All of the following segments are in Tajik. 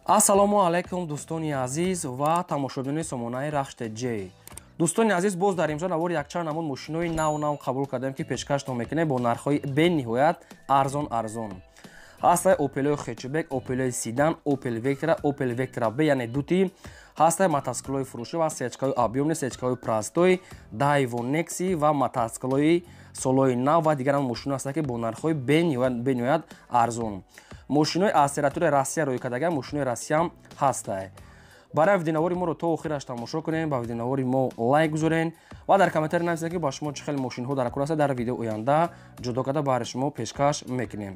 Ассалому алайкум, дӯстони азиз ва тамошобинони сомонаи Рахш ТЖ. Дӯстони азиз, боз дар имзо навори якчанд намуд мошинои нав нав қабул кардем, ки пешкаштон мекунем бо нархҳои бениҳоят арзон арзон. Ҳастай Опелои хэтчбек, Опелои седан, Опел Вектра, Опел Вектра Б, яъне дути. Ҳастай мотоциклҳои фурӯшӣ ва сечкаҳои объёмный, сечкаҳои простой, Дайво Некси ва мотоциклҳои солҳои нав ва дигар мошино ҳастанд, ки бо нархҳои бениҳоят арзон. Мошинои аз территорияи Россия рӯй кардага, мошинои Россияам ҳастай. Барои видеонавори моро то охираш тамошо кунем, ба видеонавори мо лайк гузорен ва дар комментарий нависед, ки ба шумо чӣ хел мошинҳо дар кор аст. Дар видео оянда ҷудо карда баҳри шумо пешкаш мекунем.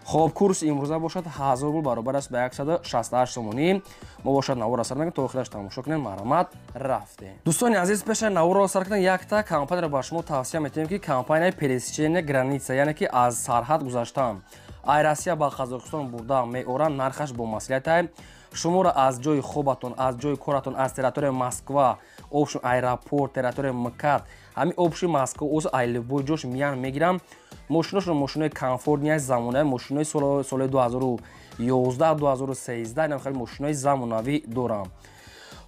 Хоб, курс имрӯза бошад 1000 рубл, баробар аст ба 168 сомонӣ. Мо бошад наворро сар мекунем, то охираш тамошо кунем. Марҳамат, рафтем. Дӯстони азиз, пеша наворро сар кунем, якта компанияро ба шумо тавсия метиҳем, ки компанияи пересечения граница, яъне ки аз сарҳад гузаштан, ай Россия ба Қазоқистон бурда меоранд. Нархаш бо маслиҳатай. Шуморо аз ҷои хобатон, аз ҷои коратон, аз территорияи Москва, общий аэропорт, территорияи МКАД, ҳамин общий Москва, оз ай любой ҷош миян мегирам. Мошиношон мошинои комфортный, замонави, мошинои соли 2011, 2013, инам хеле мошинои замонавӣ дорам.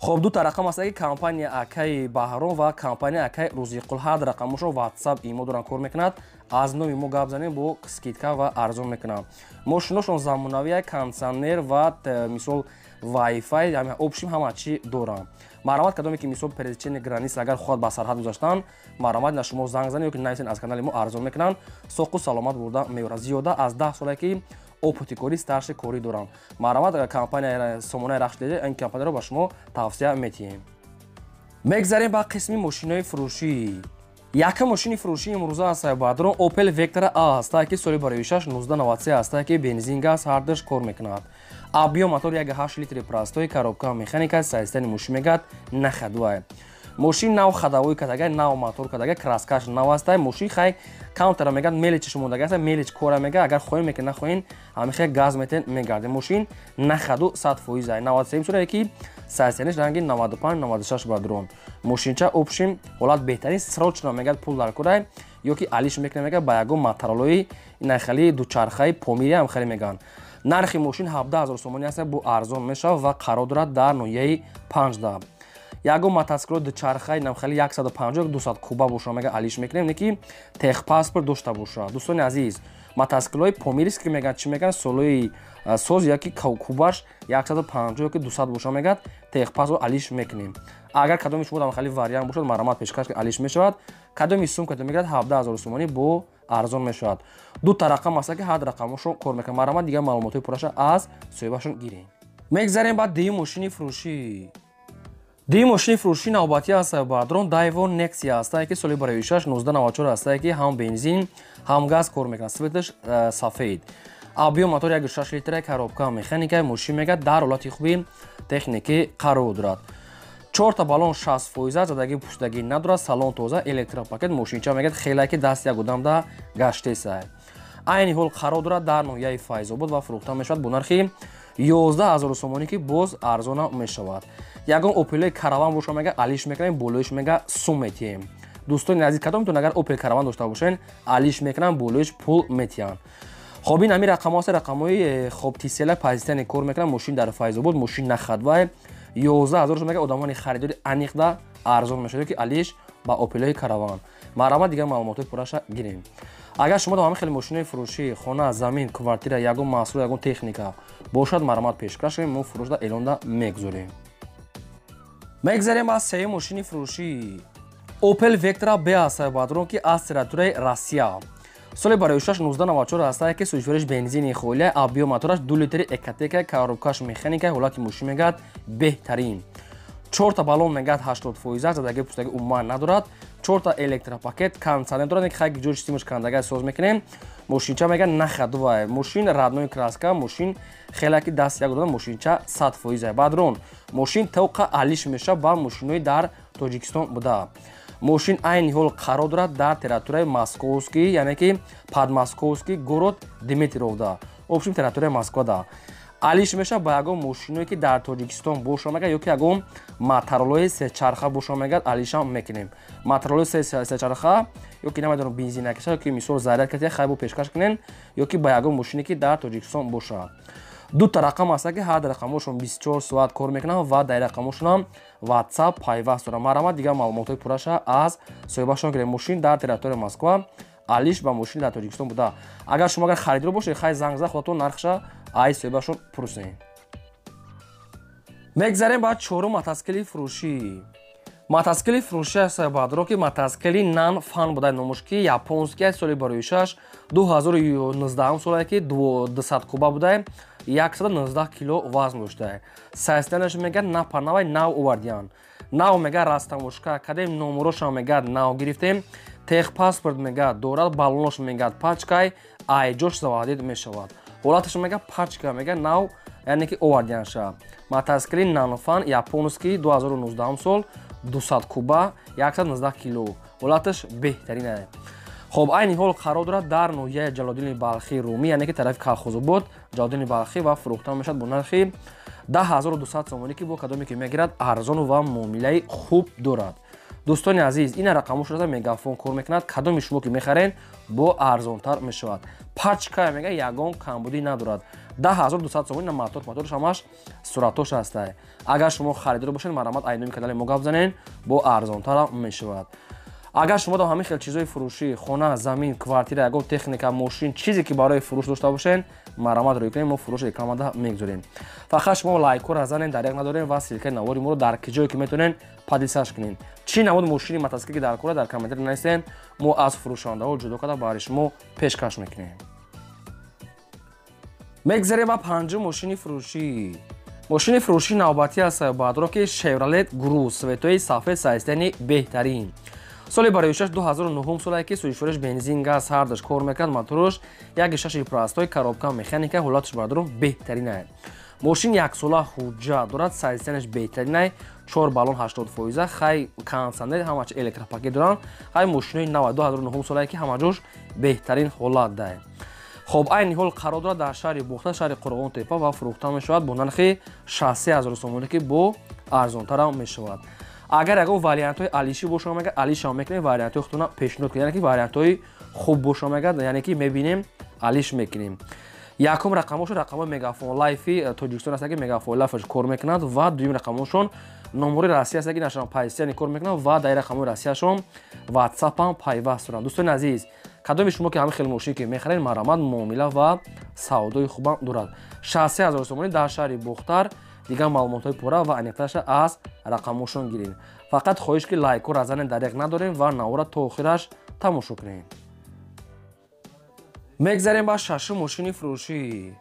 Хоб, дута рақам аст, ки компания акаи Баҳром ва компания акаи Рӯзиқул. Ҳар рақамошон WhatsApp, имо доран, кор мекунад. Аз номи мо гап занем, бо скидка ва арзон мекунам. Мошиношон замонавия, кондитсионер ва мисол Wi-Fi, общем, ҳама чӣ дорам. Марҳамат, кадоме ки мисол пересечение граница агар хоҳад, ба сарҳад гузаштан, марҳамат, на шумо занг занед ё ки нависен, аз канали мо арзон мекунанд, соқу саломат бурда меорад. Зиёда аз 10 соле ки опыти корӣ, стажи корӣ дорам. Марҳамат, компания сомонаи Рахш, ин компанияро ба шумо тавсия метиҳем. Мегзарем ба қисми мошинои фурӯшӣ. Якум мошини фурӯшии имрӯза аст, баъдрон, Opel Vectra A ҳаста, ки соли бароишаш 1993 ҳаста, ки бензин, газ ҳардаш кор мекунад. Объём мотор 1,8 литри простой, коробка механика, состояние мошин мегӯяд на ходовая. Мошин нав ходовой кардага, нав мотор кардага, краскаш нав аста. Мошин хай камтара мегӯяд мелочиш мондага аста, мелочь кора мега. Агар хоҳем меки, нахоҳем, ҳамихе газ метен, мегардем. Мошин на ходу, 100%. 93 сола ки состояниеш ранги 95, 96 бадрон. Мошинча общем ҳолат беҳтарин. Срочно мегӯяд пул дар курай ё ки алиш мекунем, мега ба ягон моторолои инахели дучархаи помири ҳам хеле мегӯянд. Нархи мошин 17 000 сомонӣ аст, бо арзон мешавад ва қарор дорад дар ноҳияи Панҷда. Ягон мотоцикло дучархаи намхели 150, 200 куба боша, мега алиш мекунем, не ки техпаспорт дошта боша. Дӯстони азиз, мотоциклҳои помирис ки мегӯянд, чӣ мегӯянд, солои соз яки кубаш 150 ёки 200 боша, мегӯяд техпаспорт алиш мекунем. Агар кадоми шумо дамхели вариант бошад, марҳамат, пешкаш алиш мешавад. Кадоми сумка мегӯяд 17 000 сомонӣ, бо арзон мешавад. Дута рақам аст, ки ҳар рақамошон кор мекунад. Марҳамат, дигар маълумотҳои пурраша аз соҳибашон гирем. Мегзарем ба дуюм мошини фурӯшӣ. Дуюм мошини фурӯшӣ навбатӣ аст, бадрон, Дайво Нексия ҳастае, ки соли бароишаш 1994 ҳастае, ки ҳам бензин, ҳам газ кор мекунад. Цветаш сафед, объём мотор 1,6 литра, коробка механика. Мошин мегӯяд дар ҳолати хуби техникӣ қарор дорад. Чорта баллон 60%, задагӣ пӯшидагӣ надорад, салон тоза, электропакет. Мошинча мегӯяд хеле ки даст як одамда гаштесай. Айни ҳол қарор дорад дар ноҳияи Файзобод ва фурӯхта мешавад бо нархи 11 000 сомонӣ, ки боз арзона мешавад. Ягон Опелои Караван боша, мега алиш мекунем, болоиш мега сум метиҳем. Дӯстони азиз, кадомтон агар Опел Караван дошта бошен, алиш мекунам, болоиш пул метиҳанд. Хоб, ин ҳамин рақамҳо аст, рақамҳои хоб тисела позитсияне кор мекунам. Мошин дар Файзобод, мошин на ходовая, 11 000 мега одамони харидори аниқда арзон мешавад ки алиш ба Опелои Караван. Марҳамат, дигар маълумотҳои пурраша гирем. Агар шумо ҳамин хеле мошинои фурӯшӣ, хона, замин, квартира, ягон маҳсул, ягон техника бошад, марҳамат, пешкаш кунем, мо фурӯшда эълонда мегузорем. Мегзарем аз сеюм мошини фурӯшӣ. Opel Vectra B аст, бадрон, ки аз территорияи Россия, соли бароишаш 1994 ҳастае, ки сӯзишвориш бензини холия, объём мотораш 2 литри Ecotec, коробкаш механика. Ҳолати мошин мегӯяд беҳтарин. Чорта баллон мегӯяд 80%, задагӣ пӯстагӣ умуман надорад. Чорта электропакет, кондитсионер дорад, ки хайки ҷои системаш кандага соз мекунем. Мошинча мегӯяд на ходовая, мошин родной краска, мошин хеле ки даст як додам, мошинча 100%. Бадрон, мошин тавқа алиш мешавад ба мошинои дар Тоҷикистон буда. Мошин айни ҳол қарор дорад дар территорияи Московский, яъне ки Подмосковский, город Дмитровда, общем, территорияи Москвада. Алиш мешавад ба ягон мошиное ки дар Тоҷикистон боша, мегӯяд, ё ки ягон моторолои сечарха боша, мегӯяд алишам мекунем. Моторолои сечарха ё ки намедонам, бензинакиша ё ки мисол заряд кардия, хайбо пешкаш кунем, ё ки ба ягон мошине ки дар Тоҷикистон бошад. Дута рақам аста ки ҳар рақамошон 24 соат кор мекунанд ва дар рақамошонам WhatsApp пайваст дорад. Марҳамат, дигар маълумотҳои пурраша аз соҳибашон гиред. Мошин дар территорияи Москва, алиш ба мошин дар Тоҷикистон буда. Агар шумо агар харидор бошед, хай занг зада худатон нархша ай соҳибашон пурсед. Мегзарем ба чорум мотоцикли фурӯшӣ. Мотоцикли фурӯшӣ аст баъдро ки мотоцикли Нан Фан буда, номуш ки японский, соли бароишаш 2019 соле ки 200 куба буда, 119 кило вазн дошта. Состоянияш мегӯяд напанавай, нав овардиян. Нав мегӯяд растамошка кардем, номерошам мегӯяд нав гирифтем, техпаспорт мегӯяд дорад, баллонош мегӯяд пачкай, айҷош заводить мешавад. Ҳолаташ мегӯяд пачка, мегӯяд нав, яъне ки овардиянша. Мотоцикли Нанфан японский 2019 сол, 200 куба, 119 кило. Ҳолаташ беҳтарин. Хоб, айни ҳол қарор дорад дар ноҳияи Ҷалолиддини Балхӣ Румӣ, яъне ки тарафи Калхозобод, Ҷалолиддини Балхӣ ва фурӯхта мешавад бо нархи 10200 сомонӣ, ки бо кадоме ки мегирад арзону ва муомилаи хуб дорад. Дӯстони азиз, ина рақамошро Мегафон кор мекунад. Кадоми шумо ки мехарен, бо арзонтар мешавад. Пачка мега, ягон камбудӣ надорад. 10200 сомонӣ на мотор, моторш ҳамаш суратош ҳастай. Агар шумо харидор бошед, марҳамат, айноми канали мо гап занен, бо арзонтар мешавад. Агар шумо ҳамин хел чизҳои фурӯшӣ, хона, замин, квартира, ягон техника, мошин, чизе ки барои фурӯш дошта бошен, марҳамат рӯй кунед, мо фурӯш рекламада мегузорем. Фақат шумо лайкҳоро занен, даряк надорем ва ссылкаи навори моро дар ки ҷое ки метавонен поделиться кунед. Чӣ намуд мошини мотоцикл ки дар кора, дар комментарий нависен, мо аз фурӯшандаҳо ҷудо карда барои шумо пешкаш мекунем. Мегзарем ба панҷум мошини фурӯшӣ. Мошини фурӯшӣ навбатӣ аст баъдро ки Chevrolet Cruze, цветои сафед, состояние беҳтарин. Соли бароишаш 2009 соле ки сӯзишвориш бензин, газ ҳардаш кор мекард, моторш 1.6 простой, коробка механика, ҳолаташ бардорум беҳтаринае. Мошин яксола ҳуҷҷат дорад, состоянияш беҳтаринае, 4 баллон 80%, хай кондитсионер, ҳамачи электропакет доранд, хай мошинои нав 2009 соле ки ҳама ҷош беҳтарин ҳолат дае. Хоб, айни ҳол қарор дорад дар шаҳри Бохта, шаҳри Қурғонтепа ва фурӯхта мешавад бо нархи 63000 сомонӣ, ки бо арзонтарам мешавад. Агар ягон вариантҳои алишӣ боша, мегӯяд, алишам мекунем, вариантҳои худтона пешниҳод кунем, яъне ки вариантҳои хуб боша, мегӯяд, яъне ки мебинем, алиш мекунем. Якум рақамошон рақамҳои Мегафон Лайфи Тоҷикистон аст ки Мегафон Лайфаш кор мекунад ва дуюм рақамошон номери Россия аст ки нашон пайсияни кор мекунад ва дар рақамҳои Россияшон WhatsApp-ам пайваст доранд. Дӯстони азиз, кадоми шумо ки ҳамин хел мошин ки мехаред, марҳамат, муомила ва савдои хубам дорад. 63000 сомонӣ дар шаҳри Бохтар. Дигар маълумотҳои пурра ва аниқтарша аз рақамошон гиред. Фақат хоҳиш ки лайкҳоро занен, даряк надорем ва навора то охираш тамошо кунем. Мегзарем ба шашум мошини фурӯшӣ.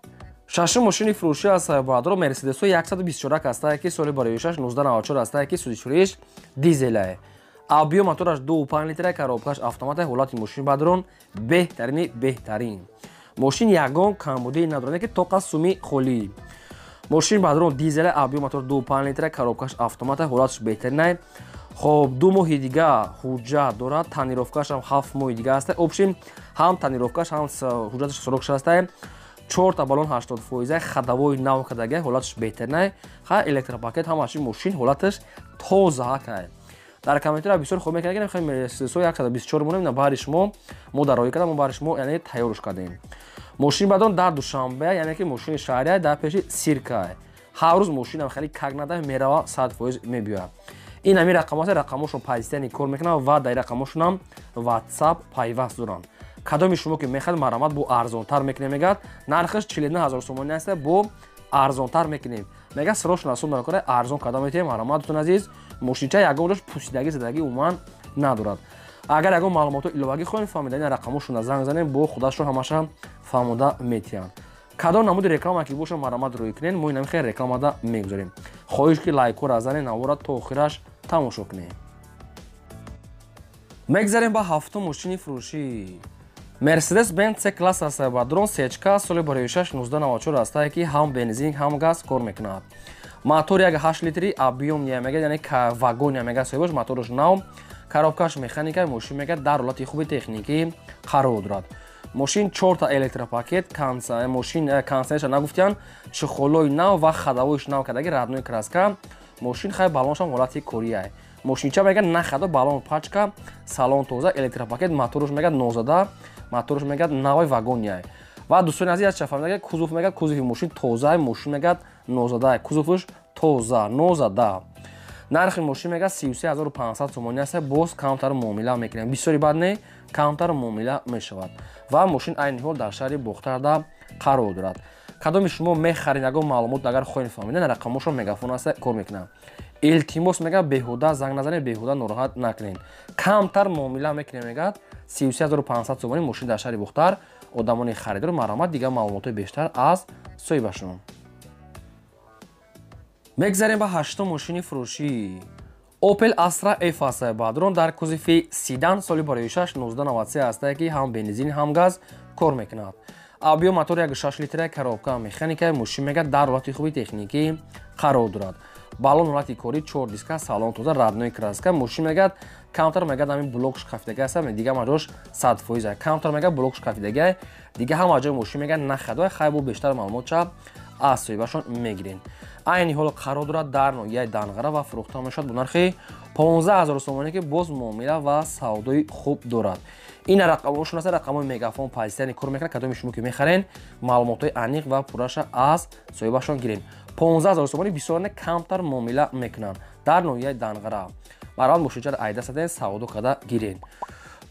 Шашум мошини фурӯшӣ аст баъдро Мерседесҳо 124 ҳастае ки соли бароишаш 1994 ҳастае ки сӯзишвориш дизелае. Объём мотораш 2.5 литра, коробкаш автомата, ҳолати мошин бадрон беҳтарини беҳтарин. Мошин ягон камбудӣ надорад, ки тоқа суми холӣ. Мошин бадрон дизеле, объём мотор 2.5 литра, коробкаш автомата, ҳолаташ беҳтаринае. Хоб, 2 моҳи дига ҳуҷҷат дорад, тонировкашам 7 моҳи дига аст. Общем, ҳам тонировкаш, ҳам ҳуҷҷаташ срокш аст. 4 баллон 80%, ходовой нав кардага, ҳолаташ беҳтаринае. Ха электропакет, ҳамааш мошин ҳолаташ тоза ҳакай. Дар комментария бисёр хуб мекунад, ки Мерседесҳо 124 монем, на баҳри шумо мо дароӣ кардам, мо баҳри шумо яъне тайёрш кардем. Мошин баъдон дар Душанбе, яъне ки мошини шаҳрия дар пеши сирка. Ҳар рӯз мошинам хеле как нада мерава, 100% мебиёяд. Ин ҳамин рақамҳо, рақамҳошон пайстани кор мекунанд ва дар рақамҳошонам WhatsApp пайваст доранд. Кадоми шумо ки мехоҳад, марҳамат, бо арзонтар мекунем, мегӯяд, нархаш 49000 сомонӣ аст, бо арзонтар мекунем. Мегӯяд, срочно расул накора арзон карда метавем, марҳамат, дӯстони азиз, мошинча ягон ҷош пусидагӣ задагӣ умуман надорад. Агар ягон маълумотҳои иловагӣ хоҳем фаҳмида, ин рақамҳошонро занг занем, бо худашон ҳамаша фаҳмода метиҳанд. Кадом намуди реклама ки боша, марҳамат, рӯй кунед, мо ин хел рекламада мегузорем. Хоҳиш ки лайкҳоро занед, навора то охираш тамошо кунед. Мегзарем ба ҳафтум мошини фурӯшӣ. Mercedes Benz C класс аст бадрон сечка, соли бароишаш 1994 ҳастае ки ҳам бензин, ҳам газ кор мекунад. Мотор 1.8 литри, объём мега, яъне вагон мега соҳибаш, мотораш нав, коробкаш механика, мошин мега дар ҳолати хуби техникӣ қарор дорад. Мошин 4 та электропакет, мошин кондитсионерша нагуфтиян, чехолои нав ва ходовойш нав кардаги, родной краска. Мошин хай баллоншам ҳолати корияй. Мошинча мега на хадо, баллон пачка, салон тоза, электропакет, моторш мега нозада, моторш мега навай вагонияй. Ва дӯстони азиз, ча фаҳмида, кузов мегӯяд, кузови мошин тоза, мошин мегӯяд нозада, кузовш тоза, нозада. Нархи мошин мегӯяд 33 500 сомонӣ аст, боз камтар муомила мекунем. Бисёри бад не, камтар муомила мешавад. Ва мошин айни ҳол дар шаҳри Бохтарда қарор дорад. Кадоми шумо мехаред, ягон маълумот агар хоҳед фаҳмидан, рақамошон Мегафон аст, кор мекунам. Илтимос мегӯяд, беҳуда занг назанед, беҳуда нороҳат накунед. Камтар муомила мекунем, мегӯяд, 33 500 сомонӣ мошин дар шаҳри Бохтар. Одамони харидор, марҳамат, дигар маълумотҳои бештар аз соҳибашон. Мегзарем ба ҳаштум мошини фурӯшӣ. Opel Astra F аст, бадрон, дар кузови седан, соли 2006, 1993 ҳастае, ки ҳам бензин, ҳам газ кор мекунад. Объём мотор 1,6 литра, коробка механика. Мошин мегӯяд, дар ҳолати хуби техникӣ қарор дорад. Балон ҳолати корӣ, чор диска, салон тоза, родной краска. Мошин мегӯяд, камтар мегӯяд, ҳамин блокш кафидага аст, дига ҳама ҷош 100%. Камтар мегӯяд, блокш кафидага, дига ҳама ҷои мошин мегӯяд, нахадо. Хай, бо бештар маълумотша аз соҳибашон мегирем. Айни ҳол қарор дорад дар ноҳияи Данғара ва фурӯхта мешавад бо нархи 15 ҳазор сомонӣ, ки боз муомила ва савдои хуб дорад. Ин рақамошон аст, рақамҳои Мегафон пазистани кор мекунад. Кадоми шумо ки мехарен, маълумотҳои аниқ ва пурраша аз соҳибашон гирен. 15 ҳазор сомонӣ бисёр не, камтар муомила мекунанд, дар ноҳияи Данғара. Барҳол мошинчаро айда саден, савдо карда гирен.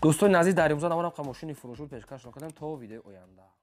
Дӯстони азиз, дар имрӯза наварам мошини фурӯшуд пешкаш кардем. То видеои оянда.